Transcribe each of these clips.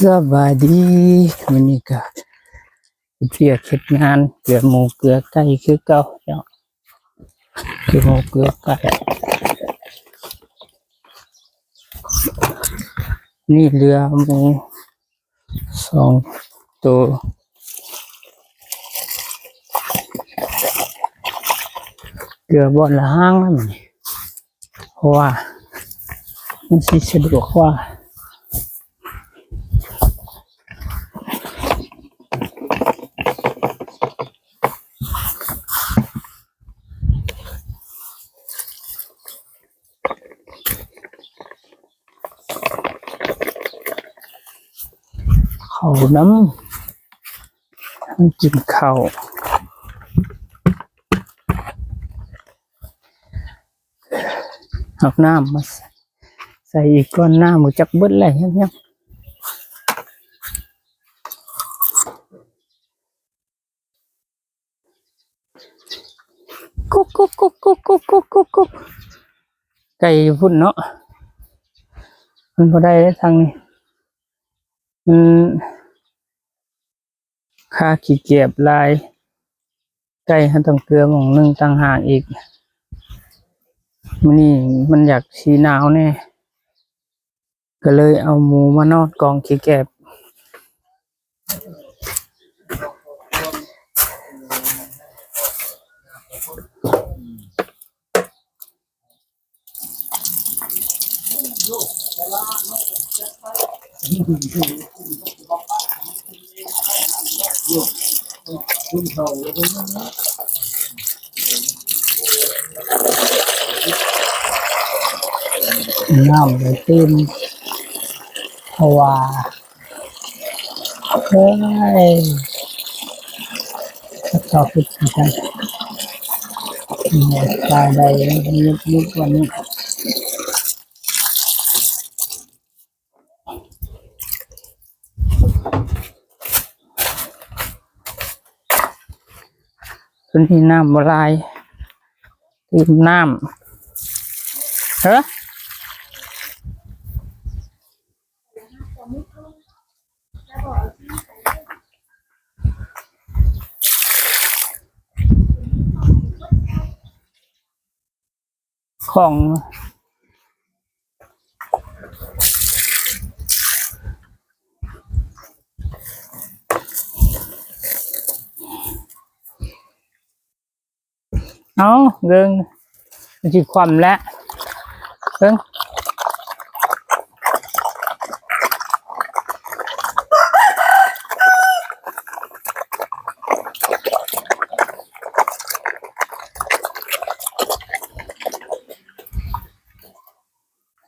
ສະບາຍດີ ມື້ນີ້ກະເຮັດວຽກເຮັດງານ ເກືອໝູເກືອໄກ່ຄືເກົ່າເນາະ ເກືອໝູເກືອໄກ່ ນີ້ເຫຼືອໝູສອງໂຕ ເກືອບ່ອນລະຫ້າງນັ້ນ ເພາະວ່າມັນຊິສະດວກກວ່າ ເຂົ້ານຳ ມັນກິນເຂົ້າ ເອົານ້ຳມາໃສ່ອີກກ່ອນ ນ້ຳບໍ່ຈັກເບິດແລ້ວ ຍັງໆ. ກຸກກຸກກຸກ ໄກ່ຢູ່ພຸ້ນເນາະ ມັນບໍ່ໄດ້ເດ້ທາງນີ້ ມັນຄາຂີ້ແກບຫຼາຍ ໄກ່ເຮົາຕ້ອງເກືອໝ່ອງໜຶ່ງຕ່າງຫາກອີກ ມື້ນີ້ມັນຢາກຊິໜາວແດ່ ກໍເລີຍເອົາໝູມານອນກອງຂີ້ແກບ ນ້ຳໄດ້ຕື່ມ ເພາະວ່າ ເອີຍ ເຂົາເຮັດຈັ່ງຊັ້ນ ຕາຍໄດ້ ຍຸບໆ ວັນນີ້ ໂຕນີ້ນ້ຳບໍ່ຫຼາຍ ຕື່ມນ້ຳ ເອີ ຂອງ ເອົ້າ ເບິ່ງ ມັນຊິຄວ່ຳແລ້ວ ເບິ່ງ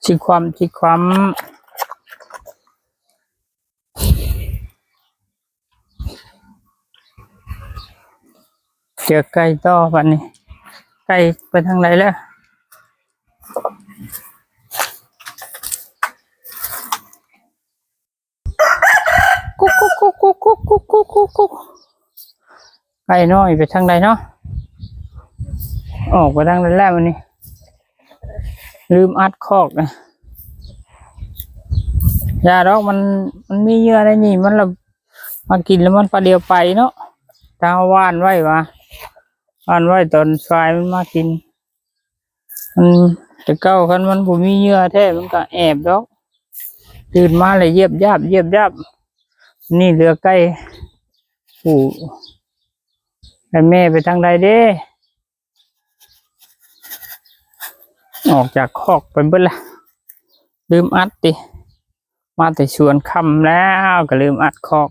ຊິຄວ່ຳ ຊິຄວ່ຳ. ເຈີໄກ່ຕໍ່ບັດນີ້ ໄກ່ໄປທາງໃດແລ້ວ? ກຸກ ກຸກ ກຸກ ກຸກ ກຸກ ກຸກ ກຸກ ກຸກ ໄກ່ນ້ອຍໄປທາງໃດເນາະ? ອອກໄປທາງໃດແລ້ວບັດນີ້? ລືມອັດຄອກນະ. ຢ່າດອກ ມັນ ມັນມີເຫຍື່ອໃດນີ້ ມັນລະມາກິນແລ້ວມັນປາດດຽວໄປເນາະ. ຖ້າເຮົາຫວ່ານໄວ້ວ່າ ຫວ່ານໄວ້ຕອນສາຍມັນມາກິນ. ມັນ ແຕ່ເກົ່າຄັນມັນບໍ່ມີເຫຍື່ອແທ້ ມັນກະແອບດອກ. ຕື່ນມາແລ້ວຢຽບຢາບ ຢຽບຢາບ. ນີ້ເຫຼືອໄກ່ຜູ້ ແລ້ວແມ່ໄປທາງໃດເດ້? ອອກຈາກຄອກໄປເບິດລະ. ລືມອັດຕິ ມາແຕ່ສວນຄ່ຳແລ້ວ ກະລືມອັດຄອກ.